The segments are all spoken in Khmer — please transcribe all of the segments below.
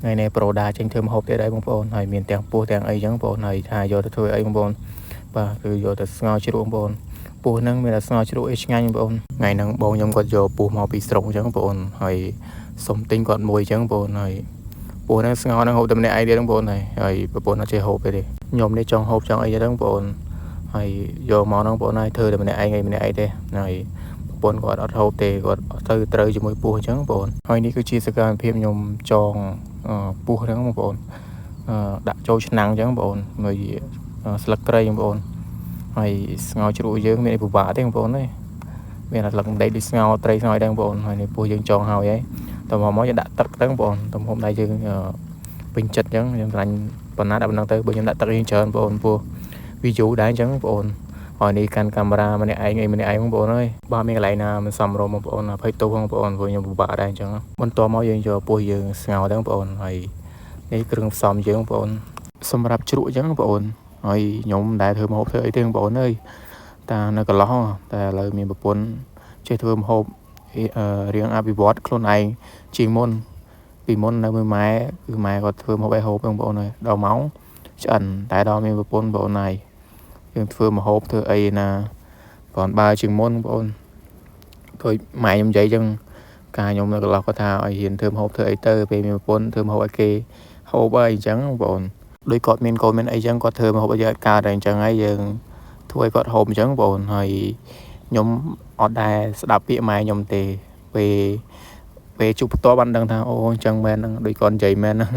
ថ្ងៃនេះប្រូដាចេញធ្វើម្ហូបទៀតហើយបងប្អូនហើយមានទាំងពោះទាំងអីចឹងបងប្អូនហើយថាយកទៅធ្វើអីបងប្អូនបាទគឺយកទៅស្ងោរជ្រក់បងប្អូនពោះហ្នឹងមានតែស្ងោរជ្រក់អីឆ្ងាញ់បងប្អូនថ្ងៃហ្នឹងបងខ្ញុំគាត់យកពោះមកពីស្រុកចឹងបងប្អូនហើយសុំទិញគាត់មួយចឹងបងប្អូនហើយពោះហ្នឹងស្ងោរហ្នឹងហូបតែម្នាក់ឯងទៀតបងប្អូនហើយហើយប្រពន្ធអត់ចេះហូបទេខ្ញុំនេះចង់ហូបចង់អីចឹងបងប្អូនហើយយកមកហ្នឹងបងប្អូនហើយធ្វើតែម្នាក់ឯងឯម្នាក់ឯងទេហើយប្រពន្ធគាត់អត់ហូបទេគាត់អត់ទៅត្រូវជាមួយពោះអញ្ចឹងបងប្អូនហើយនេះគឺជាសកម្មភាពខ្ញុំចងពោះហ្នឹងបងប្អូនដាក់ចូលឆ្នាំងអញ្ចឹងបងប្អូនមួយស្លឹកគ្រៃបងប្អូនហើយស្ងោរជ្រក់យើងមានអីពិបាកទេបងប្អូនទេមានតែស្លឹកម្ទេសដូចស្ងោរត្រីស្ងោរអីដែរបងប្អូនហើយនេះពោះយើងចងហើយហើយតមកយើងដាក់ទឹកទៅបងប្អូនទំហំដៃយើងពេញចិត្តអញ្ចឹងយើងស្រឡាញ់ប៉ុណ្ណាដាក់ប៉ុណ្ណឹងទៅបើខ្ញុំដាក់ទឹកយើងច្រើនបងប្អូនពោះវាយូរដែរអញ្ចឹងបងប្អូនហើយនេះកាន់កាមេរ៉ាម្នាក់ឯងអីម្នាក់ឯងបងប្អូនអើយបើមានកន្លែងណាមិនសមរម្យបងប្អូនអភ័យទោសបងប្អូនព្រោះខ្ញុំពិបាកដែរអញ្ចឹងបន្ទាប់មកយើងយកពោះយើងស្ងោរទៅបងប្អូនហើយនេះគ្រឿងផ្សំយើងបងប្អូនសម្រាប់ជ្រក់អញ្ចឹងបងប្អូនហើយខ្ញុំមិនដែលធ្វើម្ហូបធ្វើអីទេបងប្អូនអើយតានៅកន្លោះតែឥឡូវមានប្រពន្ធចេះធ្វើម្ហូបរៀងអភិវឌ្ឍខ្លួនឯងជាងមុនពីមុននៅមួយម៉ែគឺម៉ែគាត់ធ្វើម្ហូបឲ្យហូបបងប្អូនអើយដល់ម៉ោងឆ្អិនតែដល់មានប្រពន្ធបងប្អូនហើយយើងធ្វើម្ហូបធ្វើអីណាគ្រាន់បើជាងមុនបងប្អូនដូចម៉ែខ្ញុំនិយាយចឹងកាលខ្ញុំនៅកន្លោះគាត់ថាឲ្យរៀនធ្វើម្ហូបធ្វើអីទៅពេលមានប្រពន្ធធ្វើម្ហូបឲ្យគេហូបអីអញ្ចឹងបងប្អូនដូចគាត់មានកូនមានអីចឹងគាត់ធ្វើម្ហូបឲ្យយើងអត់កើតអញ្ចឹងហើយយើងធ្វើឲ្យគាត់ហូបអញ្ចឹងបងប្អូនហើយខ្ញុំអត់ដែលស្ដាប់ពាក្យម៉ែខ្ញុំទេពេលពេលជួបផ្ទាល់បានដឹងថាអូអញ្ចឹងមែនហ្នឹងដូចគាត់និយាយមែនហ្នឹង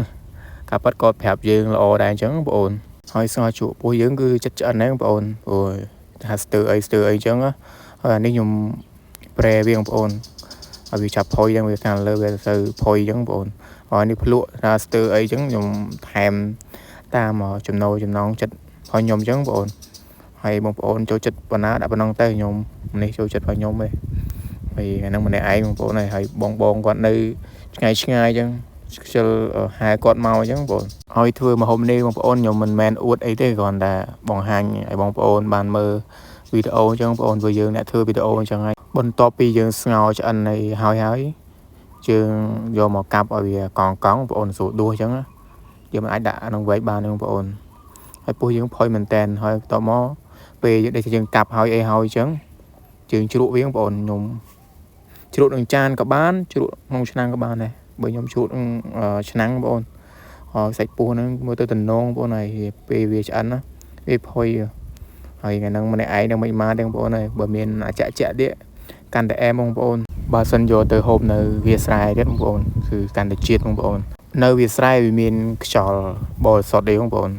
ការប៉ັດគាត់ប្រាប់យើងល្អដែរអញ្ចឹងបងប្អូនហើយស្ងោរជ្រក់ពោះយើងគឺចិត្តឆ្អិនដែរបងប្អូនព្រោះថាស្ទើអីស្ទើអីអញ្ចឹងហើយអានេះខ្ញុំប្រែវាបងប្អូនឲ្យវាចាប់ផុយអញ្ចឹងវាខាងលើវាទៅផុយអញ្ចឹងបងប្អូនហើយនេះភ្លក់ថាស្ទើអីអញ្ចឹងខ្ញុំថែមតាមចំណូលចំណងចិត្តរបស់ខ្ញុំអញ្ចឹងបងប្អូនហើយបងប្អូនចូលចិត្តប៉ុណ្ណាដាក់ប៉ុណ្ណឹងទៅខ្ញុំនេះចូលចិត្តរបស់ខ្ញុំទេហើយហ្នឹងម្នាក់ឯងបងប្អូនហើយបងបងគាត់នៅឆ្ងាយឆ្ងាយអញ្ចឹងខ្ជិលហែគាត់មកអញ្ចឹងបងប្អូនហើយធ្វើម្ហូបនេះបងប្អូនខ្ញុំមិនមែនអួតអីទេគ្រាន់តែបង្ហាញឲ្យបងប្អូនបានមើលវីដេអូអញ្ចឹងបងប្អូនព្រោះយើងអ្នកធ្វើវីដេអូអញ្ចឹងហើយបន្ទាប់ពីយើងស្ងោរឆ្អិនអីហើយហើយយើងយកមកកាប់ឲ្យវាកង់កង់បងប្អូនស្រួលដួសអញ្ចឹងយើងមិនអាចដាក់ក្នុងវែកបានទេបងប្អូនហើយពោះយើងផុយមែនតែនហើយបន្ទាប់មកពេលយើងដែលយើងកាប់ហើយអីហើយអញ្ចឹងយើងជ្រក់វាបងប្អូនខ្ញុំជ្រក់នឹងចានក៏បានជ្រក់ក្នុងឆ្នាំងក៏បានដែរបើខ្ញុំជ្រក់ក្នុងឆ្នាំងបងប្អូនហើយសាច់ពោះហ្នឹងមើលទៅតំណងបងប្អូនហើយពេលវាឆ្អិនណាវាផុយហើយថ្ងៃហ្នឹងម្នាក់ឯងនឹងមិនមកទេបងប្អូនហើយបើមានអាចាក់ចាក់ទៀតកាន់តែអែមបងប្អូនបើសិនយកទៅហូបនៅវាស្រែទៀតបងប្អូនគឺកាន់តែជាតិបងប្អូននៅវាស្រែវាមានខ្យល់បរិសុទ្ធទេបងប្អូន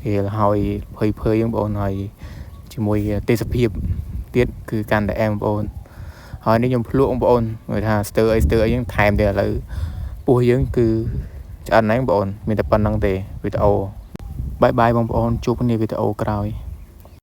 វាហើយភ័យភ័យបងប្អូនហើយជាមួយទេសភាពទៀតគឺកាន់តែអែមបងប្អូនហើយនេះខ្ញុំភ្លក់បងប្អូនមើលថាស្ទើអីស្ទើអីហ្នឹងថែមទៀតឥឡូវពោះយើងគឺឆ្អិនហើយបងប្អូនមានតែប៉ុណ្្នឹងទេវីដេអូbye bye បងប្អូនជួបគ្នាវីដេអូក្រោយ។